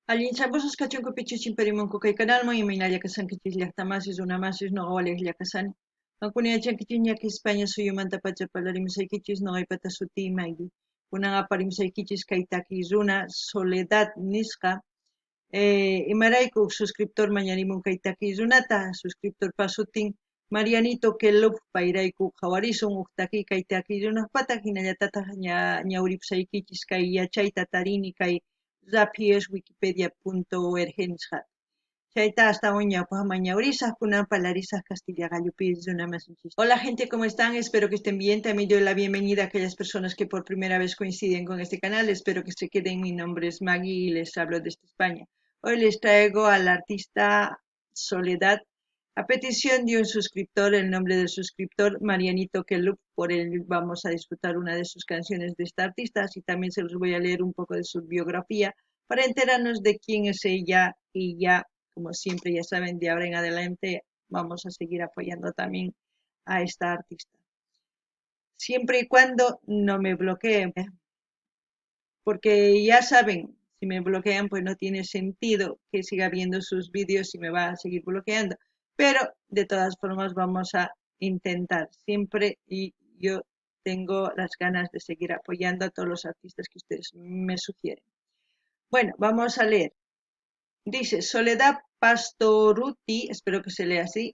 Allinchambusas kachunku pichus chimparimunku kay kanalman, imaynalla kashankichis llaqtamasis, runamasis, noqa walejlla kashani. Qankuna yachankichisña kay España suyumantapacha parlarimusaykichis, noqaypata sutiy Maggie. Kunan aparimusaykichis kay takiy runa Soledad nisqa. Imarayku uj suscriptor mañarimun kay takiy runata, suscriptorpa sutin Marianito Kellup, payrayku qhawarisun uj takiy kay takiy runajpata, hinallatataj ñawripusaykichis kay yachayta tarini kay raphies wikipedia.org nisqapi. Chayta astawan ñawpajman ñawrisaj, kunan parlarisaj castilla qallupi runa masinchis. Hola gente, ¿cómo están? Espero que estén bien. También doy la bienvenida a aquellas personas que por primera vez coinciden con este canal. Espero que se queden. Mi nombre es Maggie y les hablo desde España. Hoy les traigo al artista Soledad a petición de un suscriptor, el nombre del suscriptor Marianito Kellup, por él vamos a disfrutar una de sus canciones de esta artista, así también se los voy a leer un poco de su biografía para enterarnos de quién es ella y ya, como siempre ya saben, de ahora en adelante vamos a seguir apoyando también a esta artista. Siempre y cuando no me bloqueen, porque ya saben, si me bloquean pues no tiene sentido que siga viendo sus vídeos y me va a seguir bloqueando. Pero de todas formas vamos a intentar siempre y yo tengo las ganas de seguir apoyando a todos los artistas que ustedes me sugieren. Bueno, vamos a leer. Dice Soledad Pastorutti, espero que se lea así,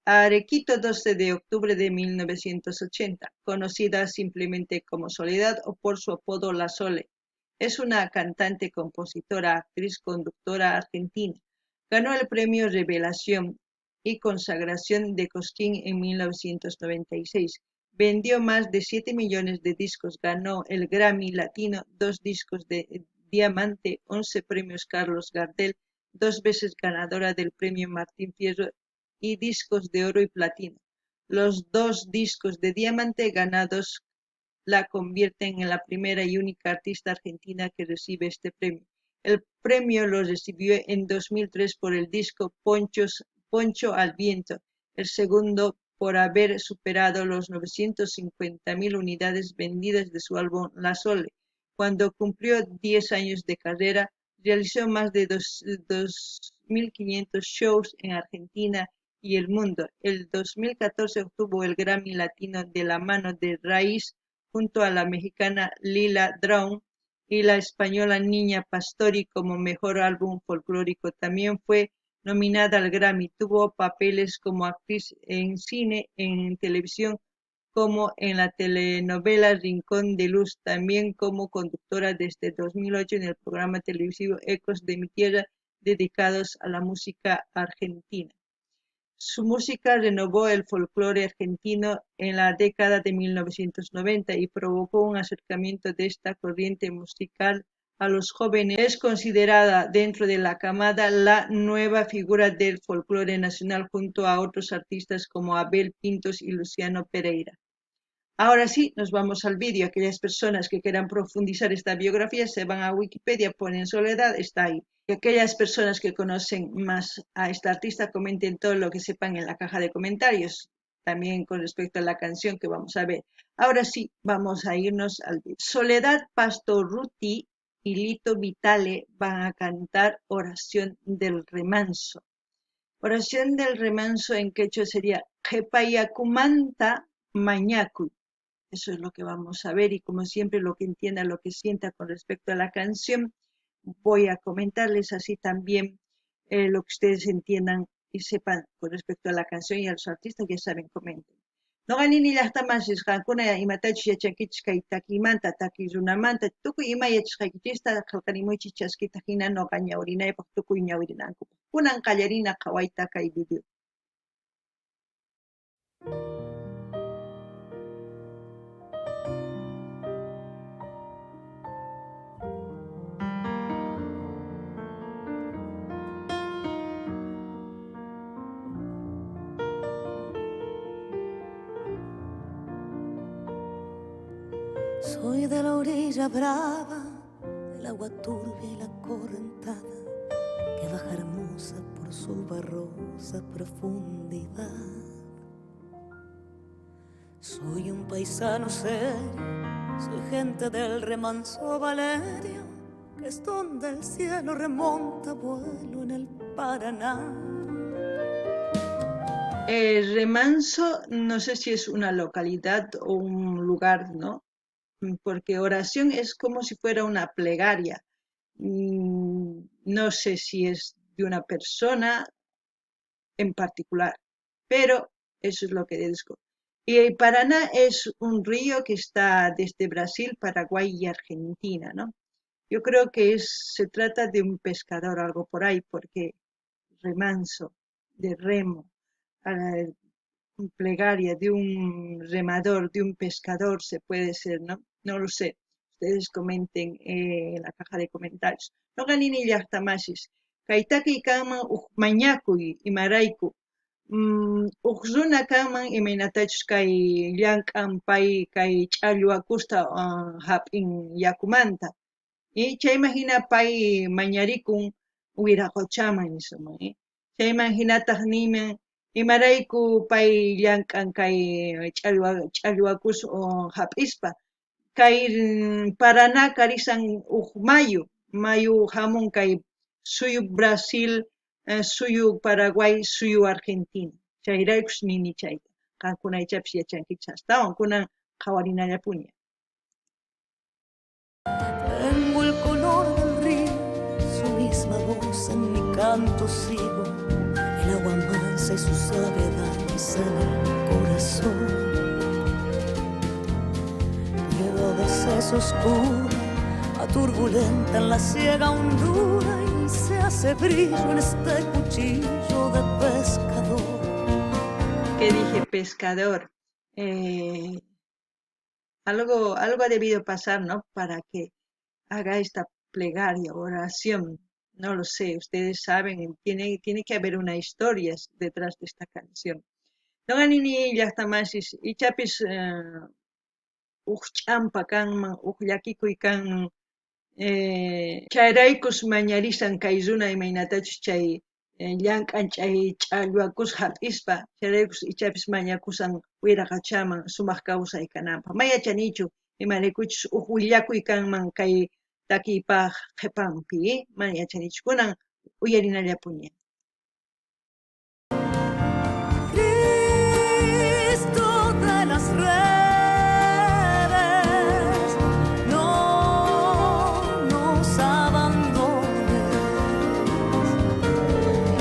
Arequito, 12 de octubre de 1980, conocida simplemente como Soledad o por su apodo La Sole. Es una cantante, compositora, actriz, conductora argentina. Ganó el premio Revelación y Consagración de Cosquín en 1996. Vendió más de 7 millones de discos, ganó el Grammy Latino, 2 discos de diamante, 11 premios Carlos Gardel, 2 veces ganadora del premio Martín Fierro y discos de oro y platino. Los 2 discos de diamante ganados la convierten en la primera y única artista argentina que recibe este premio. El premio lo recibió en 2003 por el disco Poncho al Viento, el segundo por haber superado los 950.000 unidades vendidas de su álbum La Sole. Cuando cumplió 10 años de carrera, realizó más de 2.500 shows en Argentina y el mundo. El 2014 obtuvo el Grammy Latino de la mano de Raíz junto a la mexicana Lila Downs y la española Niña Pastori como mejor álbum folclórico. También fue nominada al Grammy. Tuvo papeles como actriz en cine, en televisión, como en la telenovela Rincón de Luz, también como conductora desde 2008 en el programa televisivo Ecos de mi Tierra, dedicados a la música argentina. Su música renovó el folclore argentino en la década de 1990 y provocó un acercamiento de esta corriente musical a los jóvenes. Es considerada dentro de la camada la nueva figura del folclore nacional junto a otros artistas como Abel Pintos y Luciano Pereira. Ahora sí, nos vamos al vídeo. Aquellas personas que quieran profundizar esta biografía se van a Wikipedia, ponen Soledad, está ahí. Y aquellas personas que conocen más a esta artista comenten todo lo que sepan en la caja de comentarios, también con respecto a la canción que vamos a ver. Ahora sí, vamos a irnos al vídeo. Soledad Pastorutti y Lito Vitale van a cantar Oración del Remanso. Oración del Remanso en quechua sería Qhepayakumanta Mañakuy. Eso es lo que vamos a ver y como siempre lo que entienda, lo que sienta con respecto a la canción, voy a comentarles así también lo que ustedes entiendan y sepan con respecto a la canción y a los artistas, ya saben, comenten. Noqa nini llaqtamasis qankuna imatachus yachankichis kay takimanta, taki runamanta, tukuy ima yachasqaykichista qillqarimuychis chaskita hina noqa ñawrinaypaq tukuy ñawrinankupaq. Kunan qallarina qhawayta kay video. Soy de la orilla brava, del agua turbia y la correntada, que baja hermosa por su barrosa profundidad. Soy un paisano serio, soy gente del remanso Valerio, Que es donde el cielo remonta vuelo en el Paraná. Remanso, no sé si es una localidad o un lugar, ¿no? Porque oración es como si fuera una plegaria. No sé si es de una persona en particular, pero eso es lo que deduzco. Y el Paraná es un río que está desde Brasil, Paraguay y Argentina, ¿no? Yo creo que se trata de un pescador o algo por ahí, porque remanso, de remo, a la plegaria de un remador, de un pescador, se puede ser, ¿no? No lo sé. Ustedes comenten en la caja de comentarios. Noqa nini llaqtamasis, kay takiy kanman uj mañakuy imarayku. Uj runa kanman imaynatachus kay llank'an pay kay ch'allwakusta hap'in yakumanta. Y chayman hina pay mañarikun wiraqochaman nisuman. Chayman hinataq niman imarayku pay llank'an kay ch'allwakus hap'ispa. Kay Paraná karisan uj mayu, mayu hamun kay suyu Brasil, suyu Paraguay, suyu Argentina. Chayraykus nini chayta. Qankuna ichapis yachankichis astawan kunan qhawarinallapuni. Tengo el color del río, su misma voz en mi canto sigo, el agua mansa y su suavedad en el corazón. Pero a veces oscura, a turbulenta en la ciega hondura y se hace brillo en este cuchillo de pescador. ¿Qué dije? Pescador. Algo ha debido pasar, ¿no? Para que haga esta plegaria, oración. No lo sé, ustedes saben, tiene que haber una historia detrás de esta canción. Noqa nini llaqtamasis, ichapis uj ch'ampa kanman, uj llakikuy kanman, chayraykus mañarisan kay runa imaynatachus chay llank'an chay ch'allwakus hap'ispa, chayraykus ichapis mañakusan wiraqachaman sumaq kawsay kananpaq. Ma yachanichu imaraykuchus uj willakuy kanman kay takiypaq qhipanpi, mana yachanichu kunan uyarinallapuni. Cristo de las redes, no nos abandones,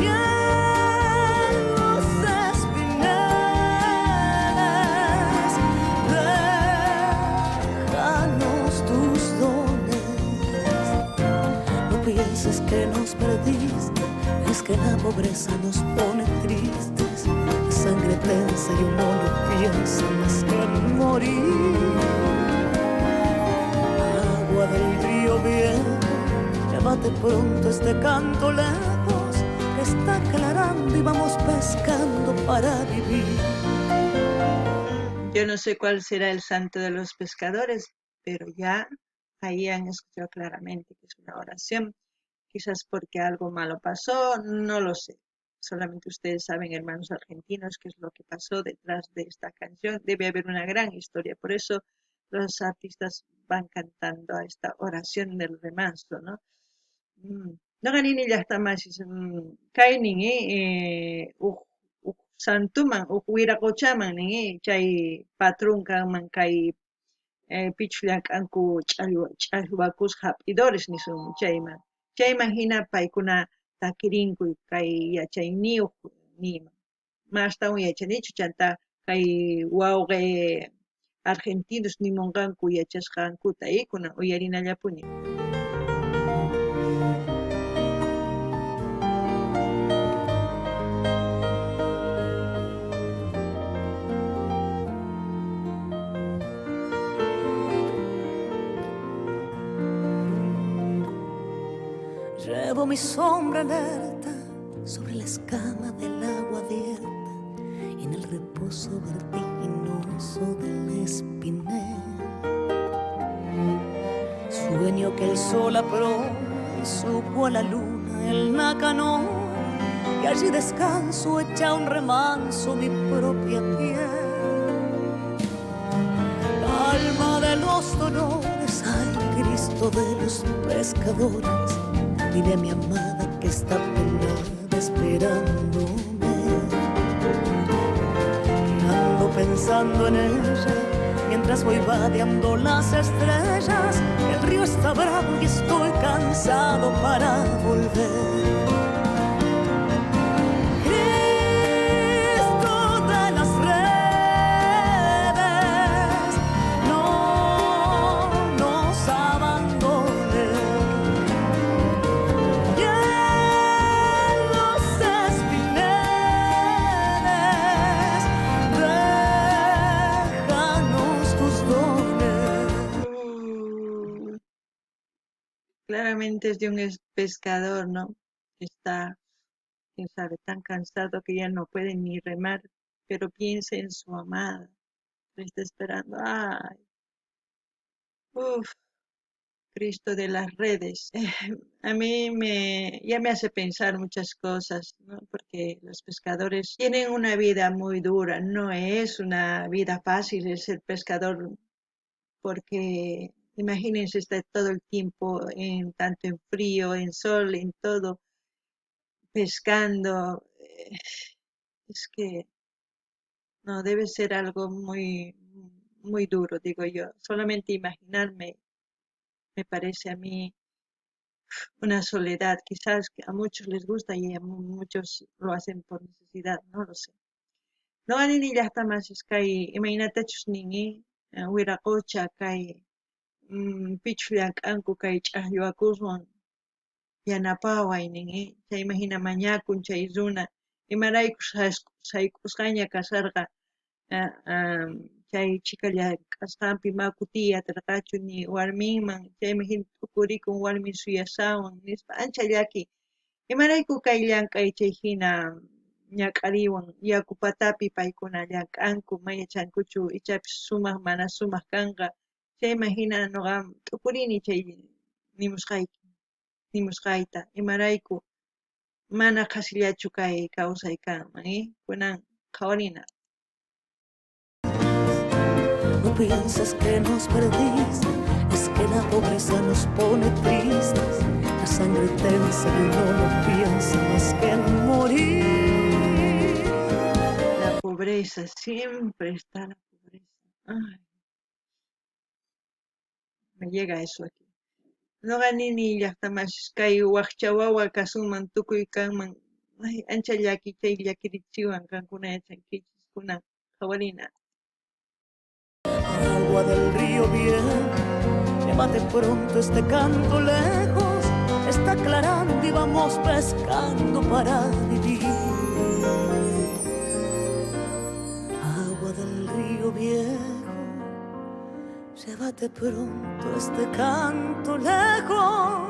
ni en los espineles, déjanos tus dones. No pienses que nos perdiste, es que la pobreza nos pone tristes. La sangre tensa y uno no piensa más que en morir. Agua del río viejo, llévate pronto este canto lejos, que está aclarando y vamos pescando para vivir. Yo no sé cuál será el santo de los pescadores, pero ya ahí han escuchado claramente que es una oración. Quizás porque algo malo pasó, no lo sé. Solamente ustedes saben, hermanos argentinos, qué es lo que pasó detrás de esta canción. Debe haber una gran historia. Por eso los artistas van cantando a esta oración del remanso, ¿no? Noqa nini llaqtamasis, kaynin, uj santuman, uj wiraqochaman nin, chay patrón kanman kay, pichu llank'anku ch'allwakus hap'idores nisun chayman. Chayman hina paykuna takirinku kay yachayniyuq niyman. Ma astawan yachanichu chanta kay wawqi argentinos nimunqanku yachasqankuta, kunan uyarinallapuni. Llevo mi sombra alerta sobre la escama del agua abierta y en el reposo vertiginoso del espinel. Sueño que el sol aproba y subo a la luna el Nacanor, y allí descanso hecha un remanso mi propia piel. Calma de los dolores, ay Cristo Cristo de los pescadores, dile a mi amada que está penada esperándome. Que ando pensando en ella mientras voy vadeando las estrellas. El río está bravo y estoy cansado para volver. Cristo de las redes, no nos abandones. Y en los espineles, déjanos tus dones. Claramente es de un pescador, ¿no? Está, quién sabe, tan cansado que ya no puede ni remar, pero piensa en su amada. Le está esperando. Ay. Uf, Cristo de las redes. A mí ya me hace pensar muchas cosas, ¿no? Porque los pescadores tienen una vida muy dura. No es una vida fácil el ser pescador, porque imagínense estar todo el tiempo, tanto en frío, en sol, en todo, pescando. Es que no, debe ser algo muy, muy duro, digo yo. Solamente imaginarme me parece a mí una soledad. Quizás a muchos les gusta y a muchos lo hacen por necesidad, no lo sé. No ni llaqta kay imaynatachus nin, wiraqocha kay, pichus llank'anku kay ch'ajllawakuswan yanapaway nin, chay imagina mañakun chay runa imaraykus sayk'usqaña kasarqa, chay chhika llank'asqanpi ma kutiy atirqachu ni warminman, chay imagina t'ukurikun warmin suyasawan nispa, ancha llaki. Imarayku kay llank'ay chay hina ñak'ariwan, yaku patapi paykuna llank'anku, ma yachankuchu ichapis sumaq mana sumaq kanqa, chay imagina noqa t'ukurini chay nimusqayta, imarayku mana qhasillachu kay kawsay kanman, Kunan qhawarina. No pienses que nos perdiste, es que la pobreza nos pone tristes, la sangre tensa y uno no piensa más que en morir. La pobreza, siempre está la pobreza. Ay. Me llega eso aquí. Noqa nini llaqtamasis kay waqcha wawa kasunman tukuy kanman. Ay, ancha llaki chay llakirichiwan qankuna yachankichis kunan qhawarina. Agua del río viejo, llévate pronto este canto lejos, está aclarando y vamos pescando para vivir. Agua del río viejo, llévate pronto este canto lejos,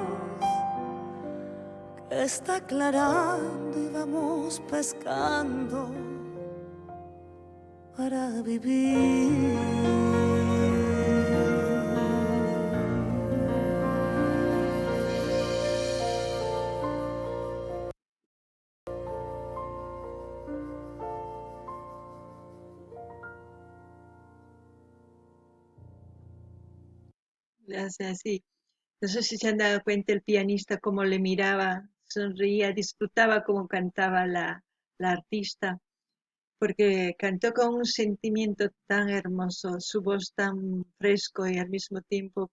que está aclarando y vamos pescando para vivir. Le hace así. No sé si se han dado cuenta el pianista cómo le miraba, sonreía, disfrutaba cómo cantaba la artista, porque cantó con un sentimiento tan hermoso, su voz tan fresco y al mismo tiempo,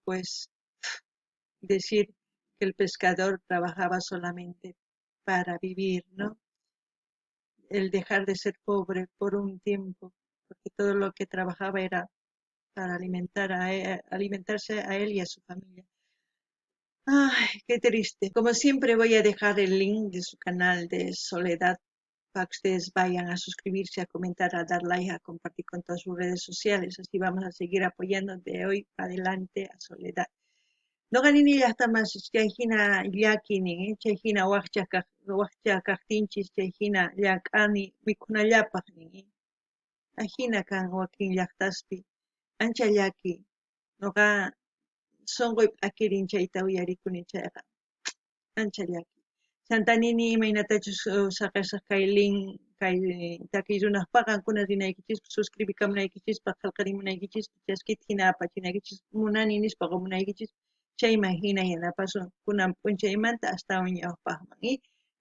decir que el pescador trabajaba solamente para vivir, ¿no? El dejar de ser pobre por un tiempo, porque todo lo que trabajaba era para alimentarse a él y a su familia. Ay, qué triste. Como siempre voy a dejar el link de su canal de Soledad para que ustedes vayan a suscribirse, a comentar, a dar like, a compartir con todas sus redes sociales. Así vamos a seguir apoyando de hoy para adelante a Soledad. Noqa nini llaqtamas chay hina llakinin, chay hina waqcha kaqtinchis, chay hina llank'ani mikhunallapaq nin, Ajina kan wakin llaqtaspi. Ancha llaki. Noqa sonqoy p'akirin chayta uyarikuni chayqa. Ancha llaki. Chanta nini imaynatachus saqesaq kay link, kay takiy runaqpaq qankuna rinaykichispaq, suscribikamunaykichispaq, qillqarimunaykichispaq, chaskita hina apachinaykichis, munani nispa qomunaykichispaq, Chayman jina yanapasun kunan p'unchaymanta astawan ñawpajman.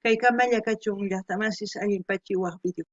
Kaykamalla kachun, llajtamasis, allin pachi waj video.